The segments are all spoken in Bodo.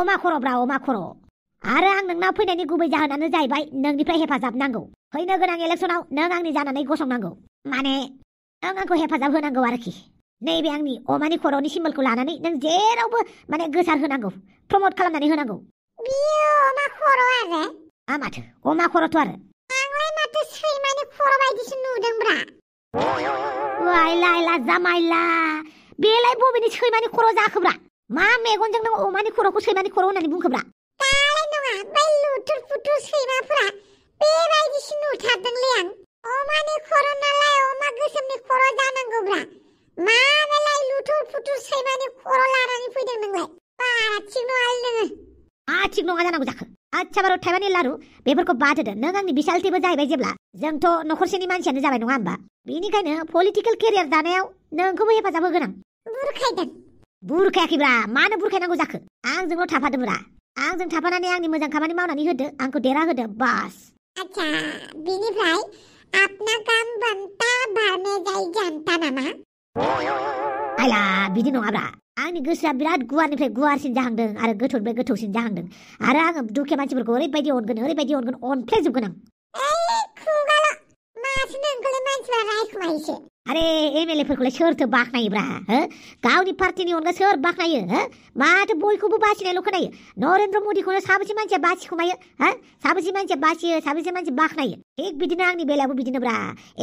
अमा खर'ब्रा अमा खर'। आरो आं नोंनाव फैनायनि गुबै जाहोनानो जाहैबाय नोंनिफ्राय हेफाजाब नांगौ। फैनो गोनां इलेक्सनाव नों आंनि जानानै गसंनांगौ। माने नों आंखौ हेफाजाब होनांगौ आरोखि। नैबे आंनि अमानि खर'नि सिम्बलखौ लानानै नों जेरावबो माने गोसार होनांगौ, प्रमोट खालामनानै होनांगौ। बियो अमा खर' आरो? माथो अमा खर'थ' आरो। आंलाय माथो सैमानि खर' बायदिसो नुदोंब्रा। वाइला इला जामाइला, बेलाय बबेनि सैमानि खर' जाखोब्रा? मा मेगनजों नों अमानि खर'खौ सैमानि खर' होननानै बुंखोब्रा? दालाय नङा, बै लुथुर फुथुर सैमाफोरा बेबायदिसो नुथारदोंलै आं। अमानि खर' नालाय अमा गोसोमनि खर' जानांगौब्रा। माबालाय लुथुर फुथुर सैमानि खर' लानानै फैदों नोंलाय? बारा थिग नङालै नोङो। मा थिग नङा जानांगौ जाखो? आच्छा बारु थाइबानि लारु, बेफोरखौ बाद होदो। नों आंनि बिसालथिबो जाहैबाय जेब्ला, जोंथ' न'खरसेनि मानसियानो जाबाय नङा होमबा? बेनिखायनो पलिटिकेल केरियार दानायाव नोंखौबो हेफाजाब होगोन आं। बुरखायदों? बुरखायाखैब्रा, मानो बुरखायनांगौ जाखो? आंजोंल' थाफादोब्रा। आंजों थाफानानै आंनि मोजां खामानि मावनानै होदो, आंखौ देरहाहोदो, बास। अच्छा, बिनिफ्राय आपना काम बनता भर में जाई जानता नामा? आइला बिदि नङाब्रा। आंनि गोसोआ बिराद गुवारनिफ्राय गुवारसिन जाहांदों आरो गोथौनिफ्राय गोथौसिन जाहांदों। आरो आङो दुखिया मानसिफोरखौ ओरैबायदि अनगोन, अनफ्लेजोबगोन आं। खुगाल' माथो नोंखौलाय मानसिफ्रा रायखुमायोसो। आरे एमएलए फोरखौलाय सोरथो बाख्नायोब्रा? गावनि पार्टिनि अनगा सोर बाख्नायो? माथो बयखौबो बासिनायल' खोनायो। नरेन्द्र मदिखौनो साबेसे मानसिया बासिखुमायो? साबेसे मानसिया बासियो, साबेसे मानसि बाख्नायो? थिग बिदिनो आंनि बेलायावबो बिदिनोब्रा।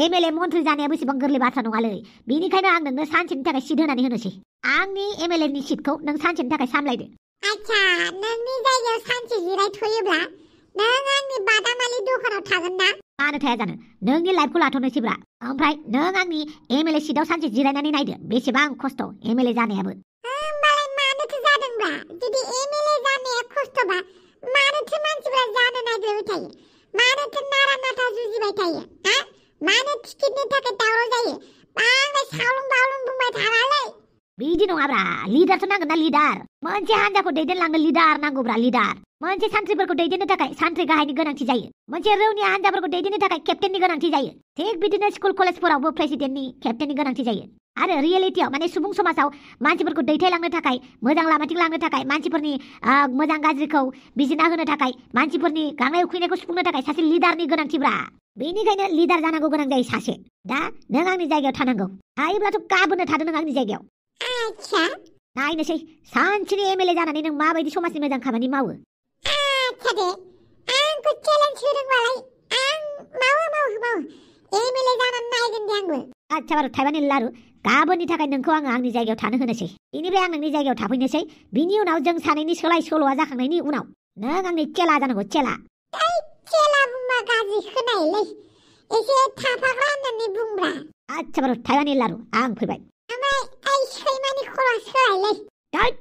एमएलए मन्थ्रि जानायाबो एसेबां गोरलै बाथ्रा नङालै। बेनिखायनो आं नोंनो सानसेनि थाखाय सिट होनानै होनोसै। आंनि एमएलए नि सिटखौ नों सानसेनि थाखाय सामलायदो। अच्छा, नोंनि जायगायाव सानसे जिरायथ'योब्ला नों आंनि बादामालि दखानाव थागोन ना? मानो थाया जानो? नोंनि लाइफखौ लाथ'नोसैब्रा। ओमफ्राय नों आंनि एमएलए सिटआव सानसे जिरायनानै नायदो, बेसेबां खस्थ' एमएलए जानायाबो। होमबालाय मानोथो जादोंब्रा? जुदि एमएलए जानाया खस्थ'बा मानोथो मानसिफ्रा जानो नागिरबाय थायो? मानोथो नारा नाथा जुजिबाय थायो? मानो टिकेटनि थाखाय दावराव जायो? बांद्राय सावलुं बावलुं बुंबाय थानालै। बिदि नङाब्रा, लिडारथ' नांगोन ना, लिडार। मोनसे हान्जाखौ दैदेनलांनो लिडार नांगौब्रा, लिडार। मोनसे सान्थ्रिफोरखौ दैदेननो थाखाय सान्थ्रि गाहायनि गोनांथि जायो। मोनसे रौनिया हान्जाफोरखौ दैदेननो थाखाय केप्टेननि गोनांथि जायो। थिग बिदिनो स्कुल कलेजफोरावबो प्रेसिडेन्टनि, केप्टेननि गोनांथि जायो। आरो रियेलिटियाव माने सुबुं समाजाव मानसिफोरखौ दैथायलांनो थाखाय, मोजां लामाथिं लांनो थाखाय, मानसिफोरनि मोजां गाज्रिखौ बिजिरना होनो थाखाय, मानसिफोरनि गांनाय उखैनायखौ सुफुंनो थाखाय सासे लिडारनि गोनांथिब्रा। बेनिखायनो लिडार जानांगौ गोनां जायो सासे। दा नों आंनि जायगायाव थानांगौ। हायोब्लाथ' गाबोननो थादो नों आंनि जायगायाव। आच्छा, नायनोसै सानसेनि एमएलए जानानै नों माबायदि समाजनि मोजां खामानि मावो। आच्छा दे, आंखौ चेलेन्ज होदोंबालाय आं मावो। एमएलए जानानै नायगोन दे आंबो। आच्छा बारु थाइबानि लारु, गाबोननि थाखाय नोंखौ आङो आंनि जायगायाव थानो होनोसै। बेनिफ्राय आं नोंनि जायगायाव थाफैनोसै। बिनि उनाव जों सानैनि सोलाय सोल'आ जाखांनायनि उनाव नों आंनि चेला जानांगौ, चेला। चेला बुंबा गाज्रि खोनायोलै। एसे थाफाग्रा होननानै बुंब्रा। आच्छा बारु थाइबानि लारु, आं फैबाय। ओमफ्राय सैमानि खर' सोलायलै।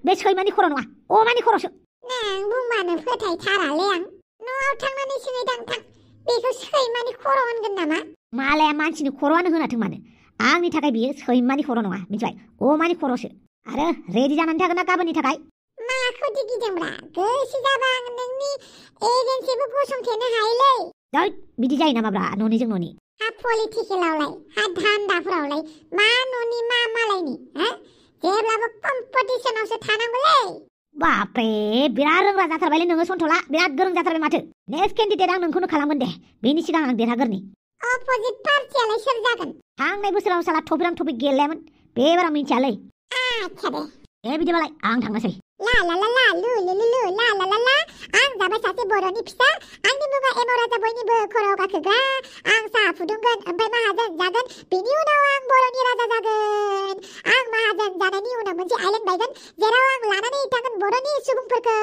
बे सैमानि खर' नङा, अमानि खर'सो। नों बुंबानो फोथायथारालै आं। न'आव थांनानै सोंहैदां थां, बेखौ सैमानि खर' होनगोन नामा? मालाया मानसिनि खर'आनो होनाथों मानो, आंनि थाखाय बियो सैमानि खर' नङा, मिथिबाय? अमानि खर'सो। आरो रेडि जानानै थागोन ना गाबोननि थाखाय? माखौ गिदोंब्रा? गोसो जाबा आं नोंनि एजेन्सिबो गसंथेनो हायोलै। बिदि जायो नामाब्रा न'निजों न'नि? हा पलिटिकेलावलाय, हा धान्दाफोरावलाय मा न'नि मा मालायनि? जेब्लाबो कम्पिटिसनावसो थानांगौलै। बापरे, बिराद रोंग्रा जाथारबायलै नोङो सन्थला, बिराद गोरों जाथारबाय माथो। नेक्स्ट केन्डिडेट आं नोंखौनो खालामगोन दे। बेनि सिगां आं देरहागोरनि। अपोजिट पार्टियालाय सोर जागोन? थांनाय बोसोराव साला थफिरां थफि गेलेयामोन, बेबाराव मिन्थियालै। आच्छा दे। बिदिबालाय आं थांनोसै। ला ला ला ला लु लु लु लु ला ला ला ला। आं जाबाय सासे बर'नि फिसा। आंनि मुङा एमराजा बयनिबो खर'आव गाखोग्रा। आं साहा फुदुंगोन, ओमफ्राय माहाजोन जागोन। बिनि उनाव आं बर'नि राजा जागोन। आं माहाजोन जानायनि उनाव मोनसे आइलेन्ड बायगोन, जेराव आं लानानै थांगोन बर'नि सुबुंफोरखौ।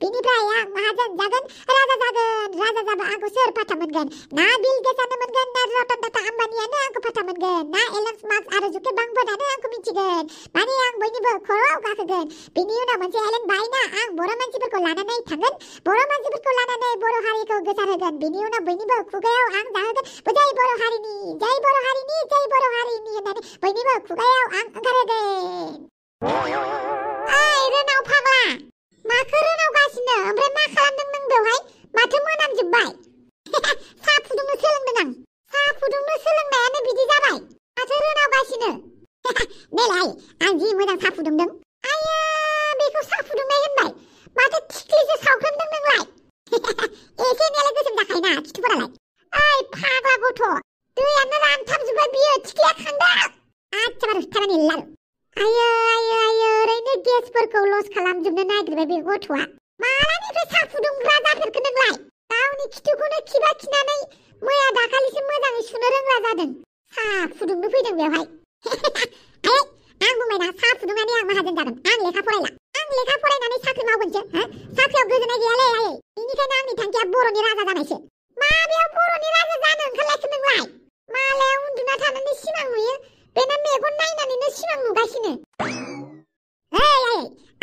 बिनिफ्राय आं माहाजोन जागोन, राजा जागोन। राजा जाबा आंखौ सोर फाथा मोनगोन? ना बिल गेट्सआनो मोनगोन, ना रतन टाटा आम्बानियानो आंखौ फाथा मोनगोन, ना एलन मास्क आरो जुकेरबार्गफोरानो आंखौ मिथिगोन। माने आं बयनिबो खर'आव गाखोगोन। बिनि उनाव मोनसे आइलेन्ड बायना आं बर' मानसिफोरखौ लानानै थांगोन। बर' मानसिफोरखौ लानानै बर' हारिखौ गोसारहोगोन। बिनि उनाव बयनिबो खुगायाव आं जाहोगोन, जय बर' हारिनि, जय बर' हारिनि, जय बर' हारिनि होननानै बयनिबो खुगायाव आं ओंखारहोगोन। ओइ रोनाव फाग्ला, माखौ रोनावगासिनो? ओमफ्राय मा खालामदों नों बेवहाय? माथो मोनामजोब्बाय? साहा फुदुंनो सोलोंदों आं। साहा फुदुंनो सोलोंनायानो बिदि जाबाय। माथो रोनावगासिनो? देलाय, आं जि मोजां साहा फुदुंदों। आया, बेखौ साहा फुदुंनाय होनबाय। माथो थिख्लिसो सावख्रोमदों नोंलाय एसे एनैयालाय गोसोम जाखायोना खिथुफोरालाय ओइ फाग्ला गथ' दैयानो रानथाबजोब्बाय बियो थिख्लिया खांदों आच्छा बारु थारानि लारु आयो आयो आयो ओरैनो गेसफोरखौ लस खालामजोबनो नागिरबाय बे गथ'आ मालानिफ्राय साहा फुदुंग्रा जाफेरखो नोंलाय गावनि खिथुखौनो खिबा खिनानै मैया दाखालिसो मोजाङै सुनो रोंग्रा जादों साहा फुदुंनो फैदों बेवहाय आयै आं बुंबायना साहा फुदुंनानै आं माहाजोन जागोन आं लेखा फरायला आं लेखा फरायनानै साख्रि मावगोनसो साख्रियाव गोजोननाय गैयालै आयै बेनिखायनो आंनि थांखिया बर'नि राजा जानायसो माबेयाव बर'नि राजा जानो ओंखारलायखो नोंलाय मालाया उन्दुना थानानै सिमां नुयो बेना मेगन नायनानैनो सिमां नुगासिनो आयै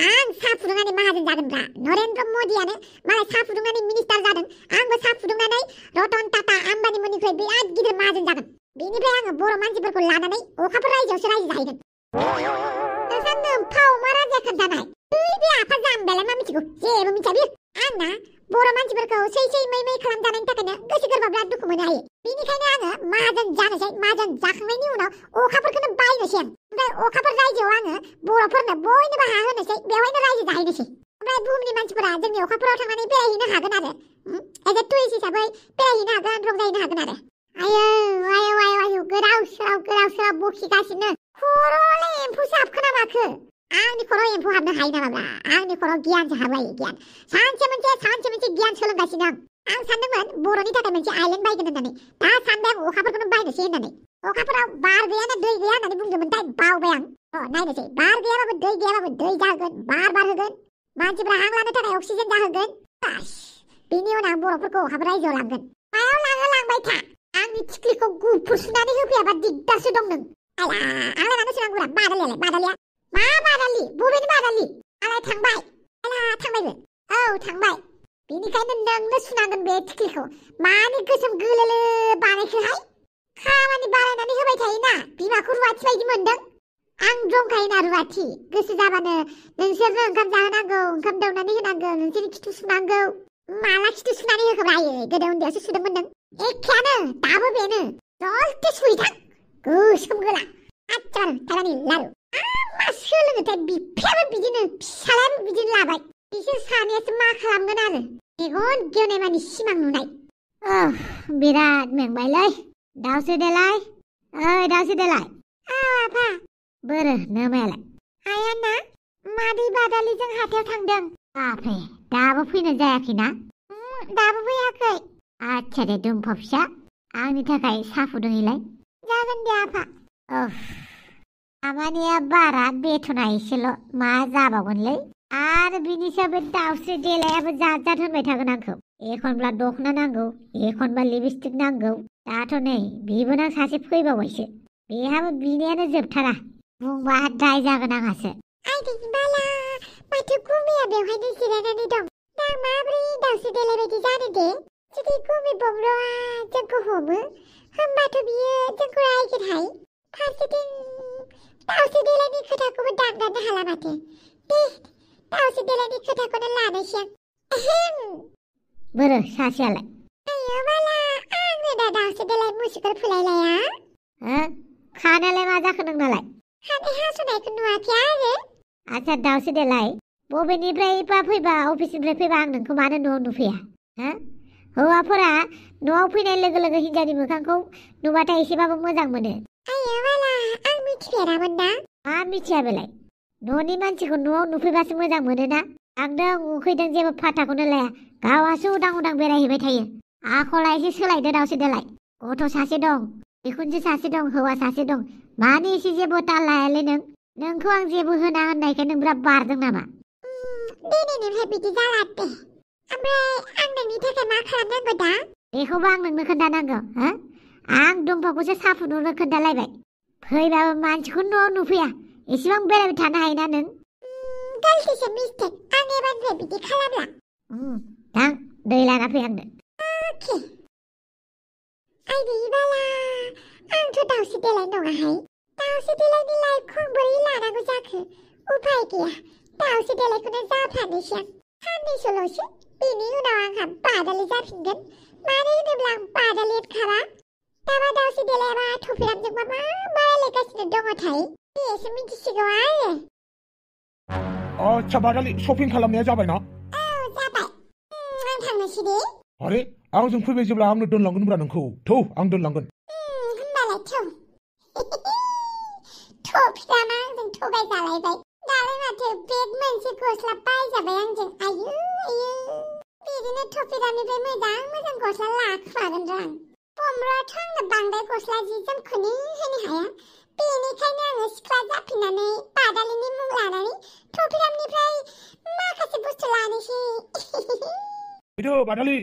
आं साहा फुदुंनानै माहाजोन जागोनब्रा नरेन्द्र मदियानो मालाय साहा फुदुंनानै मिनिस्टार जादों आंबो साहा फुदुंनानै रतन टाटा आम्बानी मोननिफ्राय बिराद गिदिर माहाजोन जागोन बेनिफ्राय आङो बर' मानसिफोरखौ लानानै अखाफोर रायजोआवसो रायजो जाहैगोन नोंसा नोमफाव मा राजा खोन्थानाय बे आफा जाम्बायालाय मा मिथिगौ जेबो मिथिया बियो आंना बर' मानसिफोरखौ सै सै मै मै खालामजानायनि थाखायनो गोसो गोरबोआव बिराद दुखु मोनो हायो बेनिखायनो आङो माहाजोन जानोसै माहाजोन जाखांनायनि उनाव अखाफोरखौनो बायनोसै आं ओमफ्राय अखाफोर रायजोआव आङो बर'फोरनो बयनोबो हाहोनोसै बेवहायनो रायजो जाहैनोसै ओमफ्राय बुहुमनि मानसिफोरा जोंनि अखाफोराव थांनानै बेरायहैनो हागोन आरो एज ए टुरिस्ट हिसाबै बेरायहैनो हागोन रंजाहैनो हागोन आरो आयो आयो आयो आयो गोदाव सोराव बखिगासिनो खर'आवलाय एम्फौसो हाबखोना माखो आंनि खर'आव एम्फौ हाबनो हायो नामाब्रा आंनि खर'आव गियानसो हाबलायो गियान सानसे मोनसे गियान सोलोंगासिनो आं सानदोंमोन बर'नि थाखाय मोनसे आइलेन्ड बायगोन होननानै दा सानबाय आं अखाफोरखौनो बायनोसै होननानै अखाफोराव बार गैयाना दै गैया होननानै बुंदोंमोनथाय बावबाय आं नायनोसै बार गैयाबाबो दै जाहोगोन बार बारहोगोन मानसिफ्रा हां लानो थाखाय अक्सिजेन जाहोगोन बास बेनि उनाव आं बर'फोरखौ अखाफोर रायजोआव लांगोन मायाव लाङो लांबाय था आंनि थिख्लिखौ गुफुर सुनानै होफैयाबा दिगदारसो दं नों आंलाय मानो सोनांगौरा बादालिया मा बादालि बबेनि बादालि आलाय थांबायबो औ थांबाय बेनिखायनो नोंनो सुनांगोन बे थिख्लिखौ मानि गोसोम गोलोलो बानायखोहाय खामानि बानायनानै होबाय थायोना बिमाखौ रुवाथि बायदि मोनदों आं दंखायोना रुवाथि गोसो जाबानो नोंसोरनो ओंखाम जाहोनांगौ ओंखाम दौनानै होनांगौ नोंसोरनि खिथु सुनांगौ माला खिथु सुनानै होखोब्रा आयै गोदो उन्दैयावसो सुदोंमोन नों एखेयानो दाबो बेनो जलथे सुहैथां गोसोम गोला आच्छा थारानि लारु मा सोलोङोथाय बिफायाबो बिदिनो फिसालायाबो बिदिनो लाबाय बिसोर सानैयासो मा खालामगोन आरो मेगन गेवनाय मानि सिमां नुनाय बिराद मेंबायलै दाउसो देलाय ओइ दाउसो देलाय आफा बोरो नोमायालाय आयाना मादै बादालिजों हाथायाव थांदों बापरे दाबो फैनो जायाखैना दाबो फैयाखै आच्छा दे दुम्फा फिसा आंनि थाखाय साहा फुदुंहैलाय जागोन दे आफा खामानिया बारा बेथना एसेल' मा जाबावगोनलै आरो बिनि सायाव बे दाउस्रि देलायाबो जात होनबाय थागोन आंखौ एखनब्ला दखना नांगौ एखनब्ला लिपस्टिक नांगौ दाथ' नै बिबोनां सासे फैबावबायसो बेहाबो बिनायानो जोबथारा बुंबा दाय जागोन आंहासो आइदै बाला माथो गुमिया बेवहायनो जिरायनानै दं दा माब्रै दाउस्रि देलाय बायदि जानो दे जुदि गुमि बम्ल'आ जोंखौ हमो होमबाथ' बियो जोंखौ रायगोनहाय फारसेथिं दाउस्रि देलायनि खोथाखौबो दानगारनो हाला माथो दे दाउस्रि देलायनि खोथाखौनो लानोसै आं बोरो सासेयालाय आयो बाला आंनो दा दाउस्रि देलाय मुसुगुर फुलायलाया खानायालाय मा जाखो नोंनालाय खानाय हास'नायखौ नुवाखै आरो आच्छा दाउस्रि देलाय बबेनिफ्राय फैबा अफिसनिफ्राय फैबा आं नोंखौ मानो न'आव नुफैया हौवाफोरा न'आव फैनाय लोगो लोगो हिन्जावनि मोखांखौ नुबाथाय एसेबाबो मोजां मोनो आयो बाला आं मिथिफेरामोन ना मा मिथिया बेलाय न'नि मानसिखौ न'आव नुफैबासो मोजां मोनोना आंदों उखैदों जेबो फाथाखौनो लाया गावहासो उदां बेरायहैबाय थायो आखला एसे सोलायदो दाउस्रि देलाय गथ' सासे दं बिखुनजो सासे दं हौवा सासे दं मानो एसे जेबो ताल लायालै नोंखौ आं जेबो होना होननायखाय नों बिराद बारदों नामा दिनैनिफ्राय बिदि जाला दे ओमफ्राय आं नोंनि थाखाय मा खालामनांगौ दा बेखौबो आं नोंनो खोन्थानांगौ आं दंफांखौसो साहा फुदुंनो खोन्थालायबाय फैबाबो मानसिखौ न'आव नुफैया एसेबां बेरायबाय थानो हायोना नों गालखिसो मिस्टेक आं एबारनिफ्राय बिदि खालामला थां दै लाना फै आंनो अके आइदै बाला आंथ' दाउस्रि देलाय नङाहाय दाउस्रि देलायनि लाइफखौ आं बोरै लानांगौ जाखो उपाय गैया दाउस्रि देलायखौनो जाफ्लानोसै आं साननैसोल'सो बेनि उनाव आंहा बादालि जाफिनगोन मानो होनोब्ला आं बादालियानोखाबा दाबा दाउस्रि देलायबा थफिरामजोंबा मा रायलायगासिनो दङथाय बेसो मिथिसिगौ आरो आच्छा बादालि शपिं खालामनाया जाबाय ना थांनोसै दे अरे आंजों फैबाय जेब्ला आंनो दोनलांगोनब्रा नोंखौ थौ आं दोनलांगोन होनबालाय थौ फिसाना आंजों थगाय जालायबाय दालाय माथो बेग मोनसे गस्ला बायजाबाय आंजों आयु बिदिनो थफिरानिफ्राय मोजां गस्ला लाखुमागोन र' आं बमराथ' आंनो बांद्राय गस्ला जि जोमखौनो होनो हाया बेनिखायनो आङो सिख्ला जाफिननानै बादालिनि मुं लानानै थफिरामनिफ्राय माखासे बुस्थु लानोसै फैदो बादालि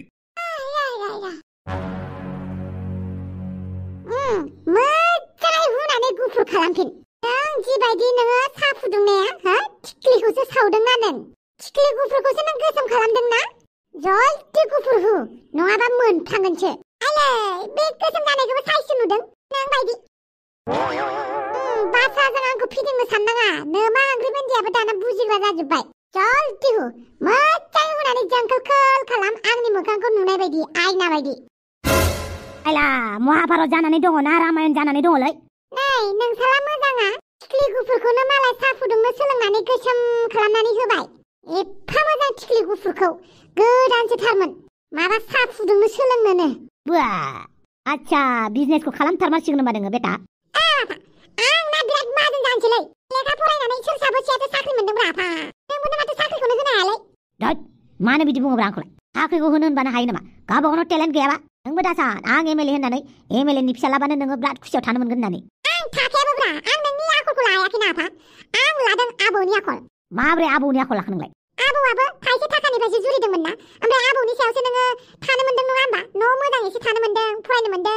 मोजाङै हुनानै गुफुर खालामफिन नों जिबायदि नोङो साहा फुदुंनाया थिख्लिखौसो सावदोंना नों थिख्लि गुफुरखौसो नों गोसोम खालामदोंना जल्दि गुफुर हु नङाबा मोनफ्लांगोनसो आलै बे गोसोम जानायखौबो साइसो नुदों नों बायदि बाथ्राजों आंखौ फिदिंनो साननाङा नोमा ओंख्रि मोनदियाबो दाना बुजिग्रा जाजोब्बाय जल्दि हु मोजाङै हुनानै जोंखोल खालाम आंनि मोखांखौ नुनाय बायदि आयना बायदि आइला महाभारत जानानै दङ ना रामायण जानानै दङलै नै नोंसाला मोजाङा थिख्लि गुफुरखौनो मालाय साहा फुदुंनो सोलोंनानै गोसोम खालामनानै होबाय एफा मोजां थिख्लि गुफुरखौ गोदानसोथारमोन माबा साहा फुदुंनो सोलोंनोनो बुआ आच्छा बिजनेसखौ खालामथारमारसिगोन होनबा नोङो बेटा आंना बिराद माजों जानोसैलै लेखा फरायनानै सोर साबोसेयाथ' साख्रि मोनदोंब्रा आफा नोंबोनो माथो साख्रिखौनो होनो हायालै दद मानो बिदि बुङोब्रा आंखौलाय साख्रिखौ होनो होनबानो हायो नामा गावबागावनाव टेलेन्ट गैयाबा नोंबो दासान आं एमएलए होननानै एमएलएनि फिसालाबानो नोङो बिराद खुसियाव थानो मोनगोन होननानै आं थाखायाबोब्रा आं नोंनि आखलखौ लायाखैना आफा आं लादों आबौनि आखल माब्रै आबौनि आखल लाखो नोंलाय आबौआबो थाइसे थाखानिफ्रायसो जुरिदोंमोन ना ओमफ्राय आबौनि सायावसो नोङो थानो मोनदों नङा होमबा न' मोजाङैसो थानो मोनदों फरायनो मोनदों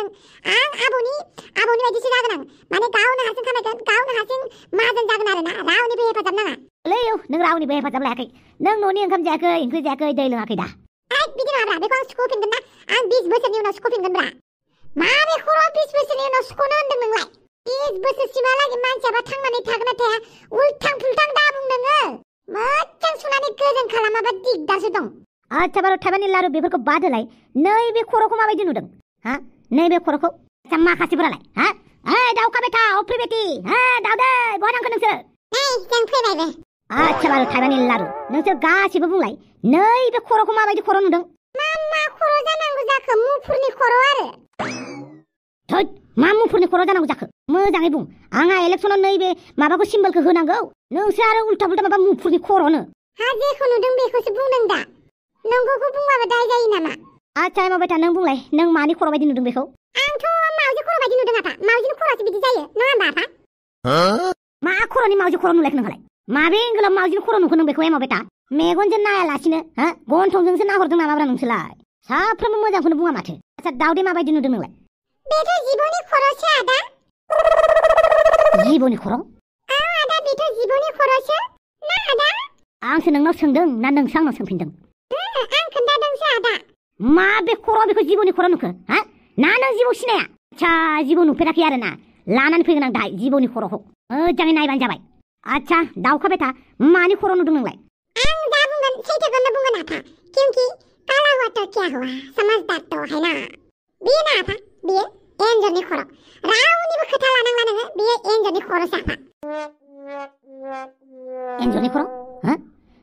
आं आबौनि बायदिसो जागोन आं माने गावनो हारसिं खामायगोन गावनो हारसिं माहाजोन जागोन आरोना रावनिबो हेफाजाब नाङा लैयो नों रावनिबो हेफाजाब लायाखै नों न'नि ओंखाम जायाखै ओंख्रि जायाखै दै लोङाखै दा बिदि नङाब्रा बेखौ आं सुख'फिनगोन ना आं 20 बोसोरनि उनाव सुख'फिनगोनब्रा माबे खर'आव 20 बोसोरनि उनाव सुख'नो होनदों नोंलाय 20 बोसोरसिमहालागै मानसियाबा थांनानै थागोन ना थाया उल्थां फुल्थां दा बुं नोङो मोजां सुनानै गोजोन खालामाबा दिगदारसो दं आच्छा बारु थाइबानि लारु बेफोरखौ बाद होलाय नैबे खर'खौ माबायदि नुदों नैबे खर'खौ माखासेफोरालाय दाउखा बेथा अफ्रि बेटि दाउदै बहा थांखो नोंसोर नै जों फैबायबो आच्छा बारु थाइबानि लारु नोंसोर गासिबो बुंलाय नैबे खर'खौ माबायदि खर' नुदों मा खर' जानांगौ जाखो मुफुरनि खर' आरो थोद मा मुफुरनि खर' जानांगौ जाखो मोजाङै बुं आंहा इलेक्सनाव नैबे माबाखौ सिम्बलखौ होनांगौ नोंसोर आरो उल्था पुल्था माबा मुफुरनि खर'नो जेखौ नुदों बेखौसो बुंदों दा नंगौखौ बुंबाबो दाय जायो नामा आच्छा एमा बेटा नों बुंलाय नों मानि खर' बायदि नुदों बेखौ आंथ' मावजि खर' बायदि नुदों आफा मावजिनि खर'आसो बिदि जायो नङा होमबा आफा मा खर'नि मावजि खर' नुलायखो नोंहालाय माबे एंगोलाव मावजिनि खर' नुखो नों बेखौ एमा बेटा मेगनजों नायालासिनो गन्थंजोंसो नाहरदों नामाब्रा नोंसोरलाय साफ्रोमबो मोजांखौनो बुङा माथो आच्छा दाउदै माबायदि नुदों नोंलाय बेथ' जिबौनि खर'सो आदा जिबौनि खर' आदा बेथ' जिबौनि खर'सो ना आदा आंसो नोंनाव सोंदों ना नोंसो आंनाव सोंफिनदों आं खोन्थादोंसो आदा मा बे खर' बेखौ जिबौनि खर' नुखो ना नों जिबौ सिनाया आच्छा जिबौ नुफेराखै आरो ना लानानै फैगोन आं दाहाय जिबौनि खर'खौ मोजाङै नायबानो जाबाय आच्छा दाउखा बेटा मानि खर' नुदों नोंलाय आं दा बुंगोन सैथोखौनो बुंगोन आफा क्योंकि काला हुआ तो क्या हुआ समझदार तो है ना बेयो ना आफा बेयो एन्जरनि खर' रावनिबो खोथा लानांला नोङो बेयो एन्जरनि खर'सो आफा एन्जरनि खर'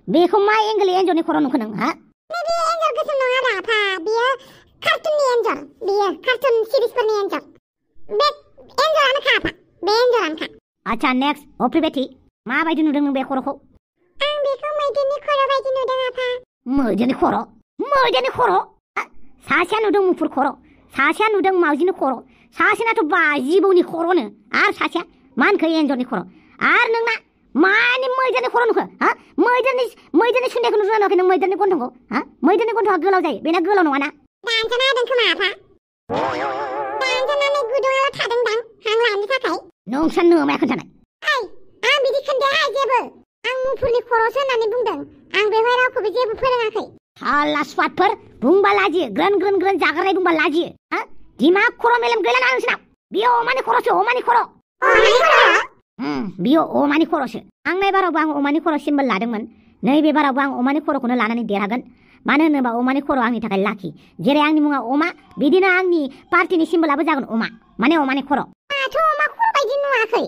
बेखौ मा एंगोलनि एन्जरनि खर' नुखो नों बे एन्जर गोसोम नङाब्रा आफा बेयो कार्टुननि एन्जर बेयो कार्टुन सिरिजफोरनि एन्जर बे एन्जरानोखा आफा बे एन्जरानोखा आच्छा नेक्स्ट अफ्रि बेटि माबायदि नुदों नों बे खर'खौ आं बेखौ मैदेरनि खर' बायदि नुदों आफा मैदेरनि खर' सासेया नुदों मुफुर खर' सासेया नुदों मावजिनि खर' सासेनाथ' जिबौनि खर'नो आरो सासेया मा होनखो एन्जरनि खर' आरो नोंना मानि मैदेरनि खर' नुखो मैदेरनि सुन्दायखौ नुदोंना नुवाखै नों मैदेरनि गन्थंखौ मैदेरनि गन्थंआ गोलाव जायो बेना गोलाव नङाना दानस'ना होदों खोमा आफा दानस'नानै गुदुङाव थादोंदां हां लानो थाखाय नोंसा नोमाया खोन्थानाय आं बिदि खोन्थाया जेबो आं मुफुरनि खर'सो होननानै बुंदों आं बेवहाय रावखौबो जेबो फोरोङाखै हाल्ला स्वादफोर बुंबा लाजियो ग्रोन जाग्रानाय बुंबा लाजियो दिमाग खर' मेलेम गैला ना नोंसिनाव बियो अमानि खर'सो अमानि खर' बियो अमानि खर'सो आंनाय बारावबो आं अमानि खर' सिम्बल लादोंमोन नैबे बारावबो आं अमानि खर'खौनो लानानै देरहागोन मानो होनोबा अमानि खर' आंनि थाखाय लाखि जेरै आंनि मुङा अमा बिदिनो आंनि पार्टिनि सिम्बलाबो जागोन अमा माने अमानि खर' माथो अमा खर' बायदि नुवाखै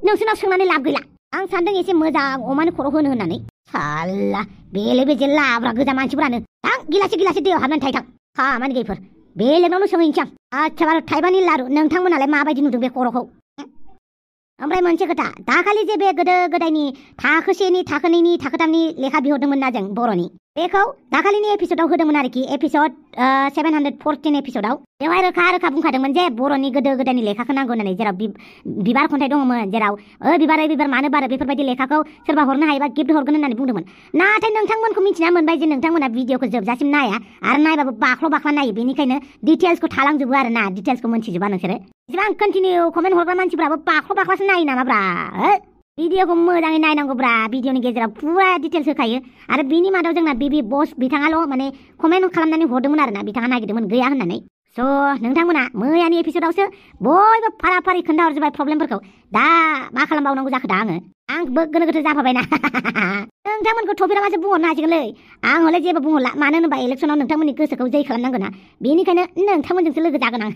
नोंसोरनाव सोंनानै लाब गैला आं सानदों एसे मोजां अमानि खर' होनो होननानै साला बेले बेजे लाब्रा गोजा मानसिफोरानो थां गिलासे दैयाव हाबनानै थायो थां खामानि गैयिफोर बेलेगनावनो सोंहैनोसै आं आच्छा बार' थाइबानि लारु नोंथांमोनालाय माबायदि नुदों बे खर'खौ ओमफ्राय मोनसे खोथा दाखालि जे बे गोदो गोदायनि थाखो 1नि थाखो 2नि थाखो 3नि लेखा बिहरदोंमोन ना जों बर'नि बेखौ दाखालिनि एपिसोडआव होदोंमोन आरोखि एपिसोड 714 एपिसोडआव बेवहाय रोखा बुंखादोंमोन जे बर'नि गोदो गोदायनि लेखाखौ नांगौ होननानै जेराव बिबार खन्थाइ दङमोन जेराव बिबार मानो बारो बेफोरबायदि लेखाखौ सोरबा हरनो हायोबा गिफ्ट हरगोन होननानै बुंदोंमोन नाथाय नोंथांमोनखौ मिथिना मोनबाय जे नोंथांमोना भिडिअखौ जोबजासिम नाया आरो नायबाबो बाख्ला नायो बेनिखायनो डिटेल्सखौ थालांजोबो आरो ना डिटेल्सखौ मोनथिजोबा नोंसोरो इसेबां कन्टिनिउ कमेन्ट हरग्रा मानसिफ्राबो बाख्लासो नायो नामाब्रा भिडिअखौ मोजाङै नायनांगौब्रा भिडिअनि गेजेराव पुरा डिटेल्स होखायो आरो बिनि मादाव जोंना बिबि बस बिथाङाल' माने कमेन्ट खालामनानै हरदोंमोन आरोना बिथाङा नागिरदोंमोन गैया होननानै स' नोंथांमोना मैयानि एपिसोडआवसो बयबो फारि खोन्थाहरजोबबाय प्रब्लेमफोरखौ दा मा खालामबावनांगौ जाखो दा आंबो गोनो गोथो जाफाबायना नोंथांमोनखौ थफिरामासो बुंहरनो हासिगोनलै आं हले जेबो बुंहरला मानो होनोबा इलेक्सनाव नोंथांमोननि गोसोखौ जै खालामनांगोन ना बेनिखायनो नोंथांमोनजोंसो लोगो जागोन आं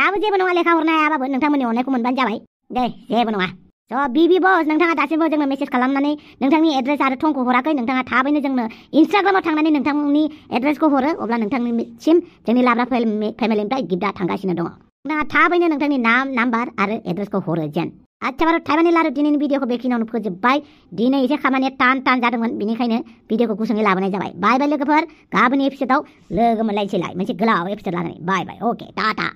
दाबो जेबो नङा लेखा हरनो हायाबाबो नोंथांमोननि अननायखौ मोनबानो जाबाय दे जेबो नङा स' बिबि बस नोंथाङा दासिमबो जोंनो मेसेज खालामनानै नोंथांनि एड्रेस आरो थंखौ हराखै नोंथाङा थाबैनो जोंनो इन्सटाग्रामाव थांनानै नोंथांनि एड्रेसखौ हरो अब्ला नोंथांनिसिम जोंनि लाब्रा फेमिलिनिफ्राय गिफ्टआ थांगासिनो दङ नोंथाङा थाबैनो नोंथांनि नाम नाम्बार आरो एड्रेसखौ हरो जेन आच्छा बार' थाइबानि लारु दिनैनि भिडिअखौ बेखिनियावनो फोजोबबाय दिनै एसे खामानिया टान जादोंमोन बेनिखायनो भिडिअखौ गुसुङै लाबोनाय जाबाय बाय लोगोफोर गाबोननि एपिसोडआव लोगो मोनलायनोसैलाय मोनसे गोलाव एपिसोड लानानै बाय अके टाटा